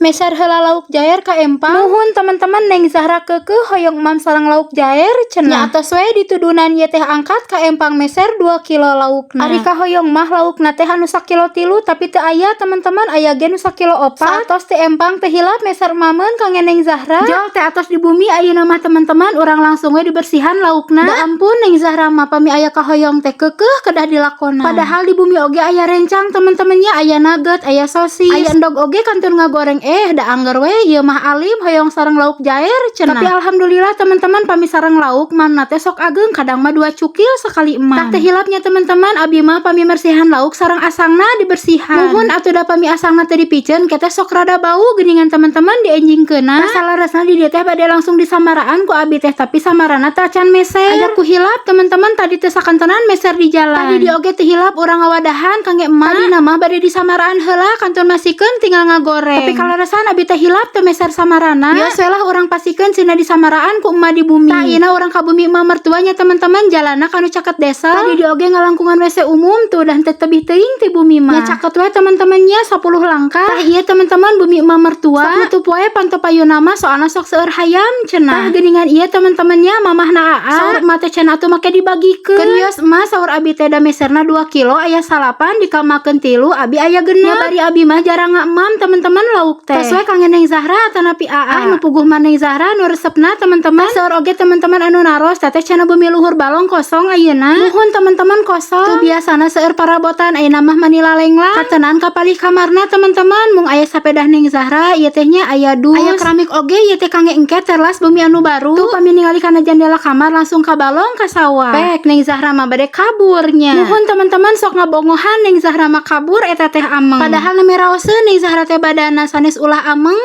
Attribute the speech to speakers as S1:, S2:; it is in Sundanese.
S1: Meser heula lauk jair ka empang. Nuhun, teman-teman, Neng Zahra keukeuh hoyong emam sareng lauk jair cenah. Nya atos we ditudunan ieu teh angkat ka empang meser 2 kilo laukna. Ari kahoyong mah laukna teh anu sakilo tilu, tapi teu aya, teman-teman, aya ge nu sakilo opat. Saatos teh empang teh hilap meser emameun kangge Neng Zahra. Jol teh atos di bumi ayeuna mah, teman-teman, urang langsung we dibersihan laukna. Da ampun, Neng Zahra mah pami aya kahoyong teh keukeuh kedah dilakonan. Padahal di bumi oge aya rencang, teman-temannya, aya nugget, aya sosis, aya endog oge kantun ngagoreng, da angger we ieu mah alim hoyong sareng lauk jair cenah. Tapi alhamdulillah, teman-teman, pami sareng lauk mamna teh sok ageng, kadang mah dua cukil sekali emam. Tah, teh hilapnya, teman-teman, abi mah pami mersihan lauk sareng asangna dibersihan. Muhun atuh, da pami asangna teh dipiceun ke teh sok rada bau geuningan, teman-teman, dienjingkeunna. Tah, salaresna di dieu teh bade langsung disamaraan ku abi teh, tapi samarana teh acan meser. Aya ku hilap, teman-teman, tadi teh sakantenan meser di jalan. Tadi di oge teh hilap urang ngawadahan kangge emak. Tadi mah bade disamaraan heula kantun masikeun tinggal ngagoreng. Tapi kaleresan abi teh hilap teu meser samarana. Bios we lah, urang pasikeun cenah disamaraan ku emak di bumi. Tah, ayeuna urang ka bumi emak mertuanya, teman-teman, jalanna kanu caket desa. Tadi di oge ngalangkungan WC umum tuh dan teu tebih teuing ti bumi mah. Nya caket we, teman-temannya, 10 langkah. Tah, ieu, teman-teman, bumi emak mertua. Sok nutup wae panto payuna mah, soalna sok seueur hayam cenah. Tah, geuningan ieu, teman-temannya, mamahna aa. Saur emak teh cenah atuh make dibagikeun. Keun wios, emak, saur abi teh, da meserna 2 kilo aya salapan, dikamakeun tilu, abi aya genep. Nya bari abi mah jarang ngamam, teman-teman, lauk teh. Tos we kangge Neng Zahra atanapi aa. Ah, nu puguh mah Neng Zahra nu resepna, teman-teman. Seueur oge, teman-teman, anu naros teteh cenah bumi luhur balong kosong ayeuna. Nuhun, teman-teman, kosong. Tuh biasana seueur parabotan, ayeuna mah mani lalenglang. Katenan kapalih kamarna, teman-teman, mung aya sapedah Neng Zahra ieu teh nya, aya dus. Aya keramik oge ieu teh kangge engke teras bumi anu baru. Tuh pami ningali kana jendela kamar langsung ka balong ka sawah. Pek Neng Zahra mah bade kaburnya. Nuhun, teman-teman, sok ngabongohan Neng Zahra mah kabur eta teh ameng. Padahal nembe raoseun Neng Zahra teh badana sanes ulah ameng.